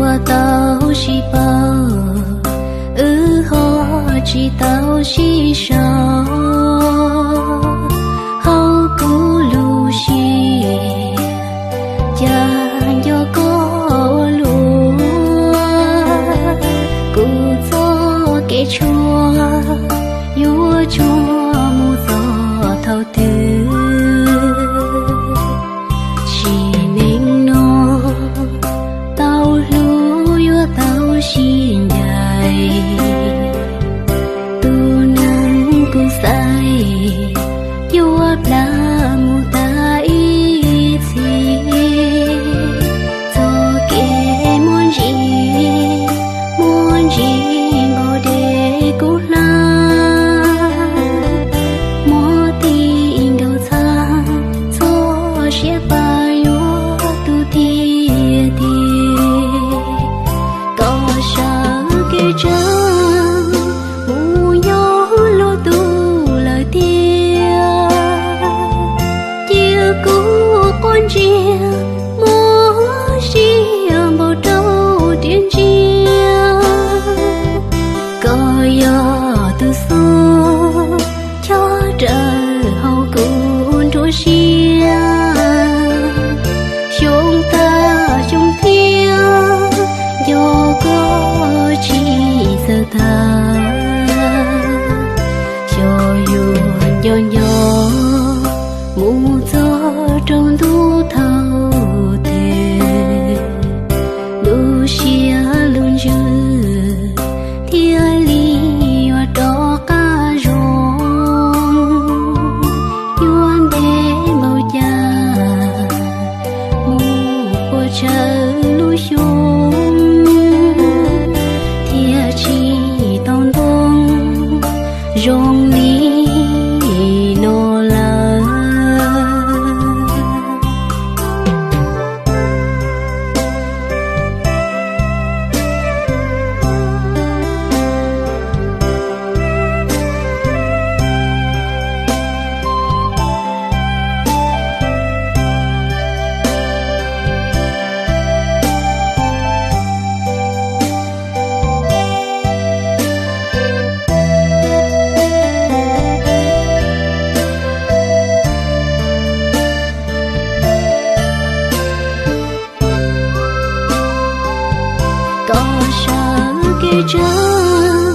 Tau sib paub, wb ho tsis tau sib sau. Hauv kuv lub siab, cas nco koj ua luaj. Kuv txoj kev tshuav, yuav tsuas mus txog thaum twg? Sim neej no, tau hlub yuav tau sib ncaim. Tus neeg kuv xaiv, yuav plam mus tas ib txhis. Txoj kev muaj ntsis, muaj ntsis npaum dej kuv hlab. Muab tig nkaus txhab, txoj sia pab yuav tu tiag tiag. Koj sawv kev tsev, mus nyob luag tus lawm tiag. Cia kuv quaj ntsia, muab sia npaum rau tiam ntsia. Koj yog tus xub chob rawv hauv kuv nruab siab. Xyoo tag xyoo thiab, nco koj tsis txawj tag. Xyov yuav nco nco mus txog rau ntuj thaum twg, lub siab lub ntsws thiaj li yuav rov qab zoo. Yuav ntev npaum cas mus ua tsawg lub xyoo, thiaj tsis tau ntoo zoo li no lawm. Koj sawv kev tsev,